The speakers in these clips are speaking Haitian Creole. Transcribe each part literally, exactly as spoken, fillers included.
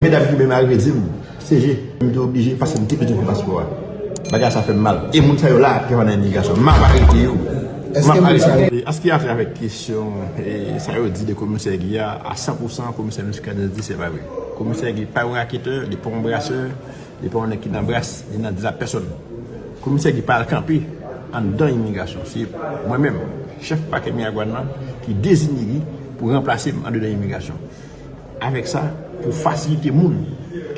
medam ki menm arive di m, "C G, m te oblije paske m te bezwen fè paspò a." Bagay sa fè m mal. E moun sa yo la ap travay nan imigrasyon. M ap arete yo. M ap arete yo. An sa ki atè avèk kesyon e, sa yo di de komisè Guy a, a san pou san komisè Muscadin di se pa vre. Komisè Guy pa yon raketè, li pa yon brasè, li pa yon nèg ki nan bras, li nan dezòd pèsòn. Komisè Guy pa al kanpe anndan imigrasyon. Se mwen menm, chèf pakè Miragwàn nan, ki deziye Guy pou ranplase m andedan imigrasyon. Avèk sa, pou fasilite moun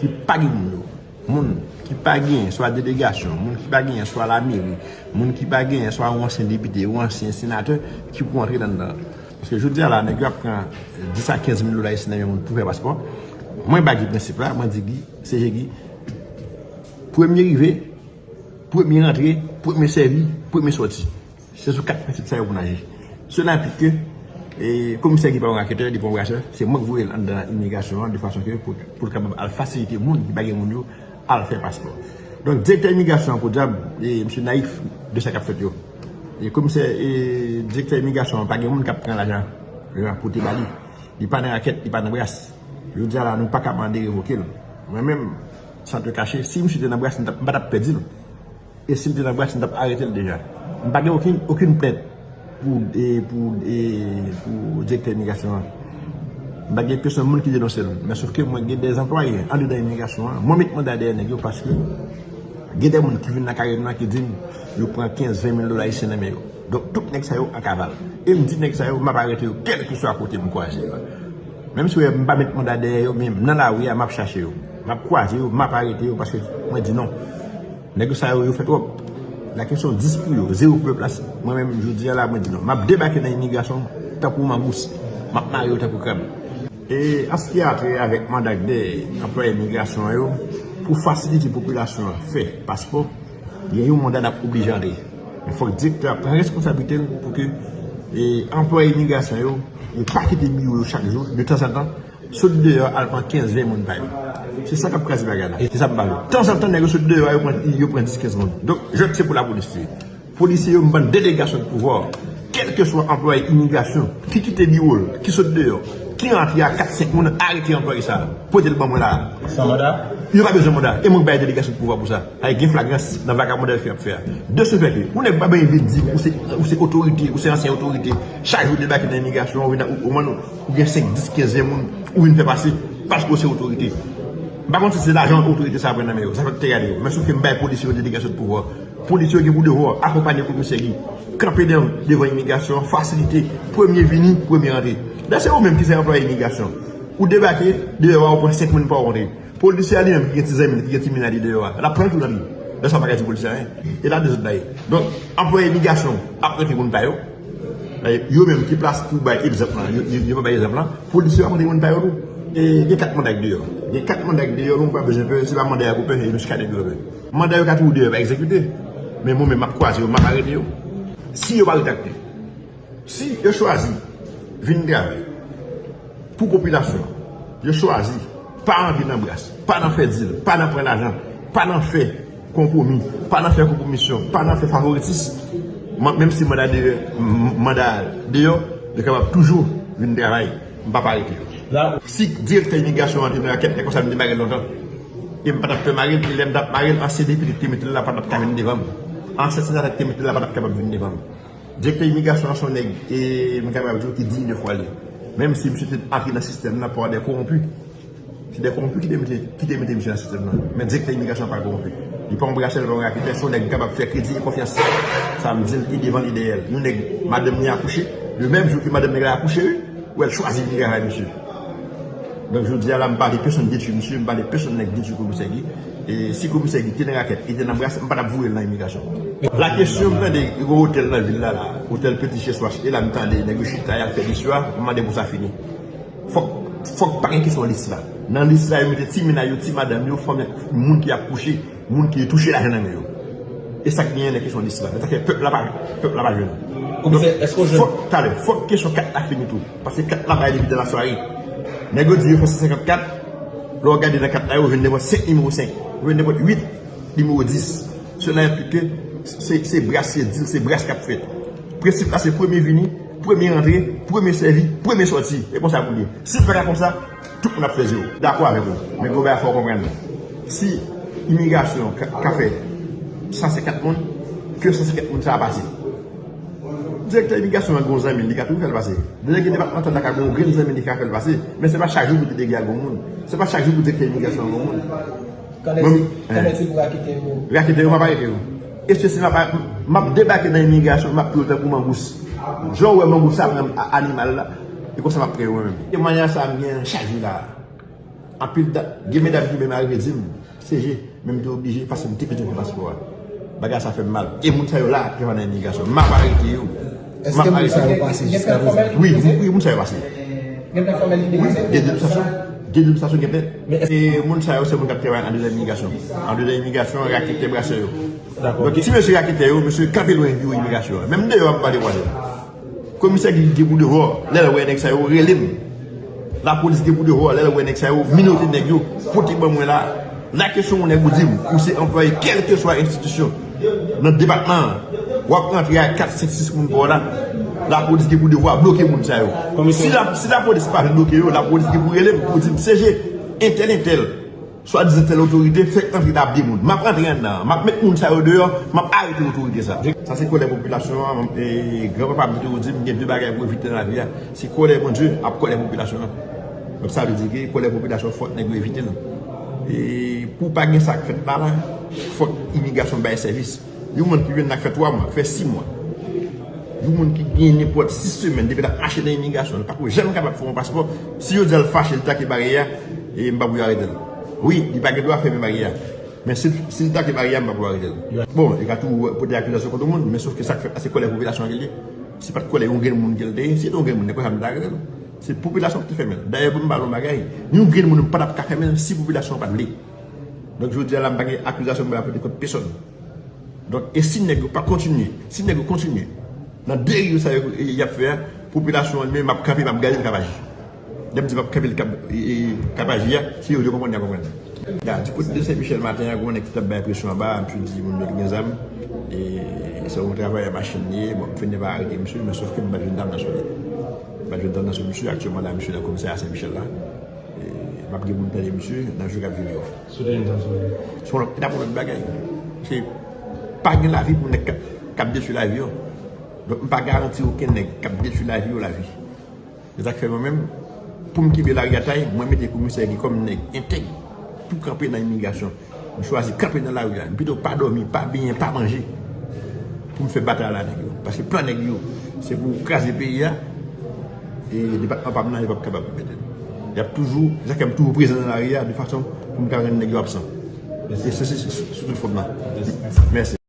ki pa gen moun yo, moun ki pa genyen swa delegasyon, moun ki pa genyen swa lameri, moun ki pa genyen swa yon ansyen depite, yon ansyen senatè ki pou antre anndan. Paske jodi a la, nèg yo ap pran dis a kenz mil dola ayisyen nan men moun pou fè paspò. Mwen ba Guy prensip la, mwen di Guy, C G Guy, premye rive, premye rantre, premye sèvi, premye sòti. Se sou kat prensip sa yo pou n aji. Sela enplike ke e, komisè Guy pa yon raketè, li pa yon brasè, se mwen k voye l anndan imigrasyon an de fason ke pou, pou l kapab al fasilite moun ki pa gen moun yo al fè paspò. Donk, direktè imigrasyon an, podyab, e, misye nayif de sa k ap fèt yo. E komisè, e, direktè imigrasyon an, pa gen moun k ap pran lajan yo ap pote ba li. Li pa nan rakèt, li pa nan bras. Jodi a la, nou pa ka mande revoke l. Mwen menm, san te kache, si misye te nan bras, m t ap, m pa t ap pèdi l. E si l te nan bras, m t ap arete l deja. M pa gen okenn, okenn plent pou, e, pou, e, pou direktè imigrasyon an. M pa gen pèsonn moun ki denonse l. Men sof ke mwen gen de anplwaye andedan imigrasyon an. Mwen met manda dèyè nèg yo paske gen de moun ki vin nan kare m nan ki di m yo pran kenz, ven mil dola ayisyen nan men yo. Donk, tout nèg sa yo an kaval. E m di nèg sa yo, m ap arete yo kèlkeswa kote m kwaze yo. Menm si w wè m pa met manda dèyè yo, men nan lari a, m ap chache yo. M ap kwaze yo, m ap arete yo paske mwen di non. Nèg sa yo, yo fè twòp. La kesyon dis pou yo, zewo pou yo plas. Mwen menm, jodi a la, mwen di non. M ap debake nan imigrasyon tankou mangous. M ap mare yo tankou krab. E an sa ki atè avèk manda k de anplwaye imigrasyon an yo, pou fasilite popilasyon an fè paspò, gen yon manda n ap oblije antre. Men fòk direktè a pran responsablite l pou ke e, anplwaye imigrasyon yo, yo pa kite biwo yo chak jou, de tanzantan, sot deyò al pran kenz, ven moun pa yo. Se sa k ap kraze bagay la. Se sa m pa vle. Tanzantan, nèg yo sot deyò a, yo pran, yo pran dis, kenz moun. Donk, jwèt se pou lapolis li ye. Polisye yo, m ban delegasyon de pouvwa. Kèlkeswa anplwaye imigrasyon ki kite biwo l, ki sot deyò, ki rantre a kat, senk moun, arete anplwaye sa a. Pote l ban mwen la a. San manda? Yo pa bezwen manda. E mwen k bay delegasyon de pouvwa pou sa. Ay gen flagrans nan vagabondaj ke y ap fè a. De ce fait que, ou nèg pa bezwen vin di ou se, ou se otorite, ou se ansyen otorite. Chak jou debake nan imigrasyon, ou vin, ou, ou, ou, ou gen senk, dis, kenz moun, ou vin fè pase, paske ou se otorite. M pa konn si se lajan otorite sa a pran nan men yo, sa fèk te gade yo. Men sof ke m bay polisye yo delegasyon de pouvwa. Polisye yo gen pou devwa akonpanye komisè Guy, kanpe devan, devan imigrasyon, fasilite, premye vini, premye rantre. Dayè se ou menm ki se anplwaye imigrasyon. Ou debake, deyò a, ou pran senk moun pa w rantre. Polisye a li menm ki gen ti zanmi l, ki gen ti mina li deyò a, l ap pran tou nan li. Lè sa w pa ka di polisye a anyen. E la dezòd la ye. Donk, anplwaye imigrasyon ap rantre moun pa yo. Yo menm ki plas pou bay egzanp lan, yo, yo, yo pa bay egzanp lan. Polisye yo ap rantre moun pa yo tou. E gen kat manda k deyò. Gen kat manda k deyò, nou pa bezwen pè, se pa manda yo pou pè, e nou chita deyò pè. Manda yo ka toujou deyò pa egzekite. Men mwen menm m ap kwaze yo, m ap arete yo. Si yo pa retrakte. Si yo chwazi vin travay pou popilasyon, yo chwazi pa antre nan bras, pa nan fè dil, pa nan pran lajan, pa nan fè konpwomi, pa nan fè konpwomisyon, pa nan fè favoritis, m-, menm si manda deyò, m-, manda deyò, yo kapab toujou vin travay, m p ap arete yo. Si direktè imigrasyon an te nan rakèt, nèg konsa m te mare l lontan. E m pa t ap pè mare l, e lè m t ap mare l, ansyen depite ki te mete l la pa t ap ka vin devan m. Ansyen senatè ki te mete l la pa t ap kapab vin devan m. Direktè imigrasyon an se yon nèg, e, m kapab di w ki diy de fwa li. Menm si misye te antre nan sistèm nan pa de kowonpi. Se de kowonpi ki te mete, ki te mete misye nan sistèm nan. Men direktè imigrasyon an pa kowonpi. Li pa yon brasè, li pa yon raketè, se yon nèg m kapab fè kredi e konfyans. Sa m di l, li devan, li dèyè l. Yon nèg, madanm li akouche, le menm jou ke madanm nèg la akouche, wi, ou wè l chwazi vin travay misye. Donk, jodi a la, m pa vle pèsonn detwi misye, m pa vle pèsonn nèg detwi komisè Guy. E si komisè Guy te nan rakèt, li te nan bras, m pa t ap voye l nan imigrasyon. La kesyon, m tande, gen yon otèl nan vil la, la, otèl Petit Chez Soache, e la, m tande, nèg yo chita, y ap fè lis yo a, m mande pou sa fini. Fòk, fòk pa gen kesyon lis la. Nan lis la, yo mete ti mina yo, ti madanm yo, fanm, moun ki ap kouche, moun ki touche lajan nan men yo. E sa k genyen nan kesyon lis la. Men sa fè pèp la pa, pèp la pa jwenn. Komisè, èske w jwenn? Fòk, talè, fòk kesyon kat la fini tou. Paske kat la bay depi dan lasware. Nèg yo di yo fè san senkant kat, lè w gade nan kat la, yo jwenn nenpòt senk nimewo senk, yo jwenn nenpòt uit nimewo dis. Sela enplike ke se, se bras, se dil, se bras k ap fèt. Prensip la se premye vini, Premye rantre, premye sèvi, premye sòti. E konsa pou l ye. Si l pa ka konsa, tout moun ap fè zewo. Dakò avèk ou. Men gen yon bagay fò w konprann. Si imigrasyon ka, ka fè san senkant moun, ke san senkant moun sa a pase. Direktè imigrasyon an gen yon zanmi l, li ka toujou fè l pase. Delege depatmantal la ka gen yon grenn zanmi l, li ka fè l pase. Men se pa chak jou pou delege a gen yon moun. Se pa chak jou pou direktè imigrasyon an gen yon moun. Kande Mwen- ti, kande ti pou rakete yo. Rakete yo, m ap arete yo. Espesye m ap, m ap debake nan imigrasyon, m ap touye yo tankou mangous. Jan w wè mangous sa pran a- animal la, e konsa m ap pran yo mwen menm. Temwayaj sa a m gen chak jou la. Anpil dat, gen medam ki menm arive di m, C G, men m te oblije paske m te bezwen pran paspò a. Bagay sa fè m mal. E moun sa yo la ap travay nan imigrasyon. M ap arete yo. M Èske ap moun sa arete yo yo. pase Gen jiska fè fòmèl prezan? Wi, wi, moun sa yo pase. Gen fè fòmèl Wi, ilimitè? Gen denonsasyon. Gen denonsasyon, gen plent. Men èske E moun sa yo se moun k ap travay andedan imigrasyon. Andedan imigrasyon, raketè, brasè yo. Dakò. Donk, ti mesye raketè yo, mesye kanpe lwen biwo imigrasyon an. Menm deyò a, m pa dekwaze. Komisè ki gen pou devwa, lè l wè nèg sa yo, rele m. Lapolis gen pou devwa, lè l wè nèg sa yo, menote nèg yo, pote ban mwen la. La kesyon yon nèg ou di m, ou se anplwaye kèlkeswa enstitisyon nan depatman an, w ap rantre ak kat, senk, sis moun pa w la, lapolis gen pou devwa bloke moun sa yo. Komisè. Si la, si lapolis pa vle bloke yo, lapolis gen pou rele m pou di m, C G, entèl, entèl, swadizan tèl otorite, fèk antre la ap de moun. M ap rantre anndan an, m ap met moun sa yo deyò, m ap arete otorite sa. Sa se kòlè popilasyon an, e, granpapa m te toujou di m, gen de bagay pou evite nan lavi a. Se kòlè Bondye ak kòlè popilasyon an. Donk sa vle di ke kòlè popilasyon fòk nèg yo evite l. E pou pa gen sa k fèt la la, fòk imigrasyon bay sèvis. Yon moun ki vin la k fè twa mwa, k fè sis mwa. Yon moun ki gen nenpòt sis semèn depi l ap mache nan imigrasyon, li pako janm kapab fè yon paspò. Si yo di al fache, li take baryè a, e m pa pou yo arete l. Wi, li pa gen dwa fèmen baryè a. Men si, si li take baryè a, m pa pou yo arete l. Bon, li ka tou pote akizasyon kont moun, men sof ke sa k fèt la, se kòlè popilasyon an ke l ye. Se pa t kòlè yon grenn moun ke l te ye. Si se te yon grenn moun, nèg konsa m ta arete l. Se popilasyon ki te fèmen l. Dayè, pou m pale yon bagay, yon grenn moun pa t ap ka fèmen l si popilasyon an pa t vle. Donk, jodi a la, m pa gen akizasyon pou m pote kont pèsòn. Donk, e si nèg yo pa kontinye, si nèg yo kontinye nan deriv sa yo, y ap fè a, popilasyon an li menm ap kanpe, m ap gade l k ap aji. Lè m di m ap kanpe l k ap, e, e, k ap aji a, se yo, yo konprann, y a konprann. Ya, di kote de Sen Michèl maten an, gen yon nèg ki t ap bay presyon anba, m te di moun yo t gen zam. E se yon travayè machin li ye, bon, m fini pa arete misye, men sof ke m pa t jwenn dam nan sou li. M pa t jwenn dam nan sou misye, aktyèlman la, misye nan komisarya Sen Michèl la. E m ap gen pou m tande misye nan jou k ap vini yo. Sou de yon tan sou li. Se yon lòt, e t ap yon lòt bagay. Se pa gen lavi pou nèg k ap, k ap detwi lavi yo. Donk, m pa garanti okenn nèg k ap detwi lavi yo lavi. Se sa k fè mwen menm, pou m kenbe lari a tay, mwen mete komisè ki kòm nèg entèg pou kanpe nan imigrasyon. M chwazi kanpe nan lari a. M pito pa dòmi, pa benyen, pa manje. Pou m fè batay la nèg yo. Paske plan nèg yo, se pou kraze peyi a. E depatman pa m nan, yo p ap kapab mete l. Y ap toujou, se sa k fè m toujou prezan nan lari a, de fason pou m ka rann nèg yo absan. E se, se, se, se, sou tout fòm nan. Mèsi.